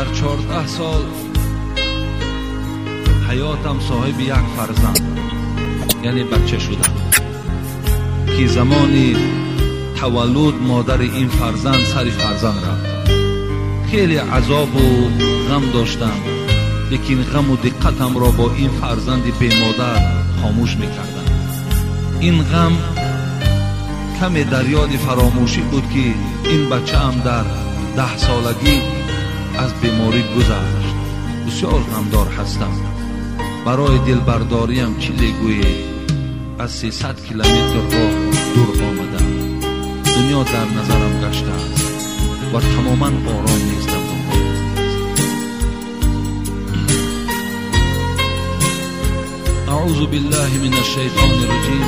Дар 14 сол ҳаётам соҳиби як фарзанд, яъне бача шудам, ки замони таваллуд модари ин фарзанд сари фарзанд рафт. Хеле азобу ғам доштам, лекин ғаму диққатамро бо ин фарзанди бемодар хомӯш мекардам. Ин ғам каме дар ёди фаромӯшӣ буд, ки ин бачаам дар 10 солагӣ аз беморӣ гузашт. Бисёр ғамдор ҳастам. Барои дилбардориам чизе гӯед? Аз 300 километр роҳ дур омадам. Дунё дар назарам гаштааст ва тамоман ором нестам. أعوذ بالله من الشيطان الرجيم.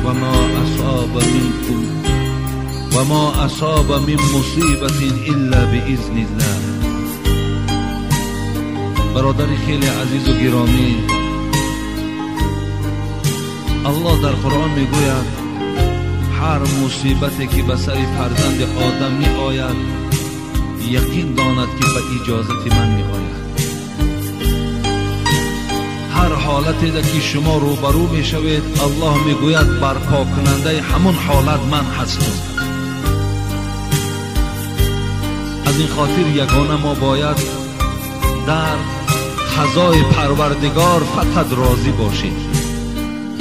وما أصاب منكم وما أصاب من مصيبة إلا بإذن الله. برادر خیلی عزیز و گرامی، الله در قرآن میگوید هر مصیبتی که به سر فرزند آدم می آید یقین داند که به اجازت من می آید. هر حالتی که شما روبرو می شوید الله می گوید برپا کننده همون حالت من هستم. از این خاطر یگانه ما باید در خزای پروردگار فقط راضی باشیم.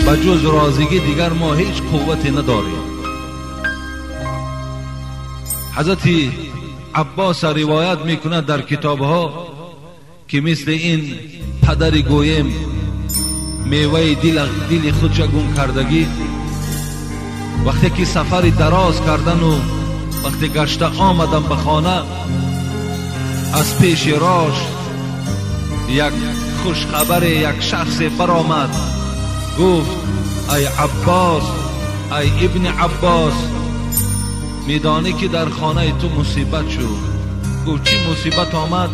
و جز راضیگی دیگر ما هیچ قوتی نداریم. حضرت عباس روایت میکند در کتابها که مثل این پدر گویم میوه دل خودش گم کردگی، وقتی که سفر دراز کردن و وقتی گشته آمدم به خانه، از پیش راش یک خوشخبر یک شخص برآمد، گفت ای عباس، ای ابن عباس، میدانی که در خانه تو مصیبت شد. گفت چی مصیبت آمد؟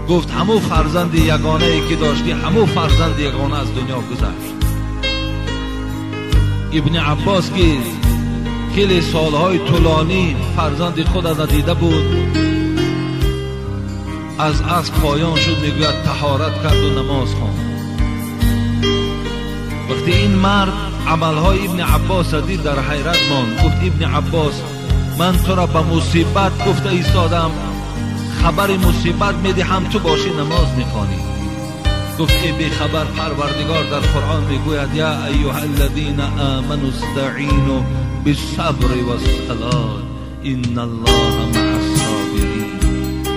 گفت همو فرزند یگانه ای که داشتی، همو فرزند یگانه از دنیا گذشت. ابن عباس که خیلی سالهای طولانی فرزند خود را ندیده بود، از اسب پایان شد، میگوید طهارت کرد و نماز خواند. وقتی این مرد عملهای ابن عباس را دید در حیرت ماند. گفت ابن عباس، من تو را به مصیبت گفته ایستادم، خبر مصیبت میدهم، تو باشی نماز میخوانی. گفت ای بی خبر، پروردگار در قرآن میگوید یا ایها الذین آمنوا استعینوا بالصبر والصلاة ان الله مع الصابرین.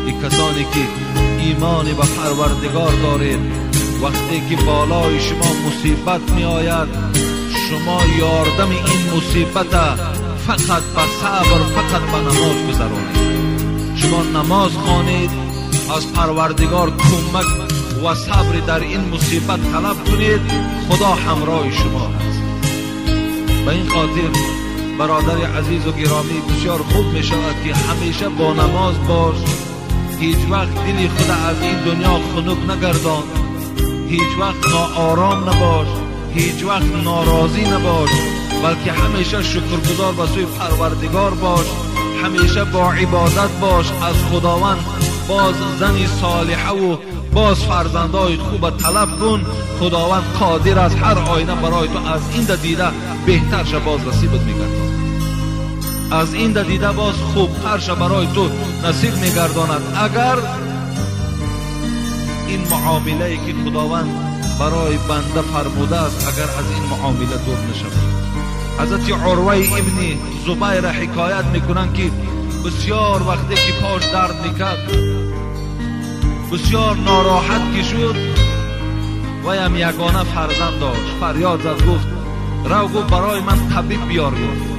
ای کسانی که ایمان به پروردگار دارید، وقتی که بالای شما مصیبت می آید، شما یاردم این مصیبت فقط به صبر، فقط به نماز گذرانید. شما نماز خوانید، از پروردگار کمک و صبر در این مصیبت طلب کنید، خدا همراه شما هست. به این خاطر برادر عزیز و گرامی، بسیار خوب می شود که همیشه با نماز باش، هیچ وقت دل خود از این دنیا خنک نگردان، هیچ وقت ناآرام نباش، هیچ وقت ناراضی نباش، بلکه همیشه شکرگزار به سوی پروردگار باش، همیشه با عبادت باش، از خداوند باز زنی صالحه و باز فرزندای خوب طلب کن. خداوند قادر از هر آینه برای تو از این دیده بهتر شه باز نصیبت میگرداند، از این دیده باز خوبتر شه برای تو نصیب میگرداند. اگر این معامله که خداوند برای بنده فرموده است، اگر از این معامله دور نشود. حضرت عروه ابن زبیر حکایت میکنن که بسیار وقتی که پاش درد میکرد، بسیار ناراحت که شد، ویم یگانه فرزند داشت، فریاد زد گفت رو، گفت برای من طبیب بیار. گفت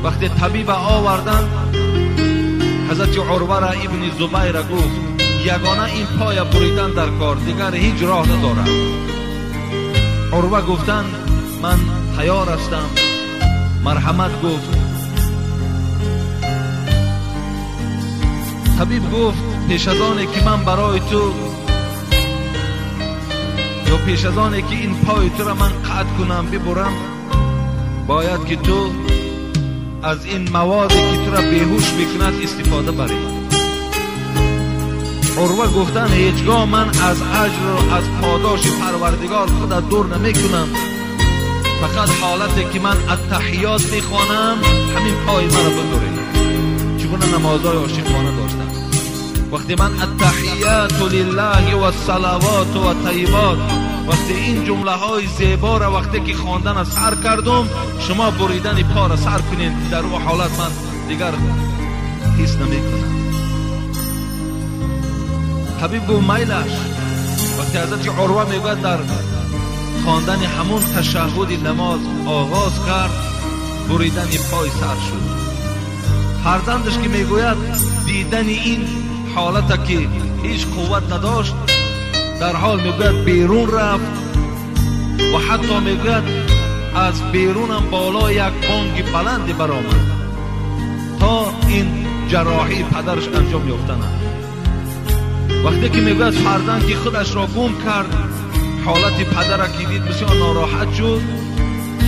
وقتی طبیب آوردن، حضرت عروه را ابن زبیر گفت یگانه این پای بریدن در کار، دیگر هیچ راه ندارد. عروه گفتن من تیار هستم، مرحمت. گفت طبیب گفت پیش از آنه که من برای تو یا پیش از آنه که این پای تو را من قطع کنم ببرم، باید که تو از این موادی که تو را بیهوش میکند استفاده بری. Урва гуфтан ҳеҷгоҳ ман аз аҷр ва аз подоши Парвардигор худа дур намекунам. Фақат ҳолате ки ман аттаҳиёт мехонам, ҳамин пои маро бибуред. Чигуна намозҳои ошиқона доштам. Вақте ман аттаҳиёту лиллаҳи вассалавоту ваттайибот, вақте ин ҷумлаҳои зеборо вақте ки хондана сар кардум, шумо буридани поро сар кунед. Дар он ҳолат ман дигар ҳис намекунам. Ҳабиб гуфт майлаш. Вақте ҳазрати Урва мегӯяд дар хондани ҳамун ташаҳҳуди намоз оғоз кард, буридани пой сар шуд. Фарзандаш ки мегӯяд дидани ин ҳолата ки ҳеҷ қувват надошт, дар ҳол мегӯяд берун рафт ва ҳатто мегӯяд аз берунам боло як бонги баланде баромад то ин ҷарроҳии падараш анҷом ёфтанад. Вақте ки мегӯяд фарзанд ки худашро гум кард, ҳолати падара ки дид бисёр нороҳат шуд.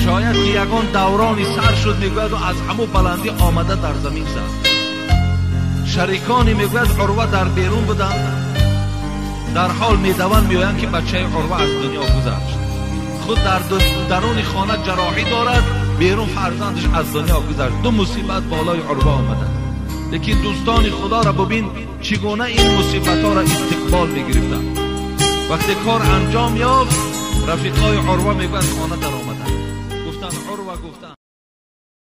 Шояд ки ягон даврони сар шуд, мегӯяд аз ҳамун баландӣ омада дар замин зад. Шарикони мегӯяд Урва дар берун буданд, дар ҳол медаванд меоянд ки бачаи Урва аз дунё гузашт. Худ дар даруни хона ҷарроҳӣ дорад, берун фарзандаш аз дунё гузашт. Ду мусибат болои Урва омада. Лекин дӯстони Худоро бибин чӣ гуна ин мусибатҳоро истиқбол мегирифтанд. Вақте кор анҷом ёфт, рафиқҳои Урва мегӯянд хона даромаданд. Гуфтанд Урва, гуфтанд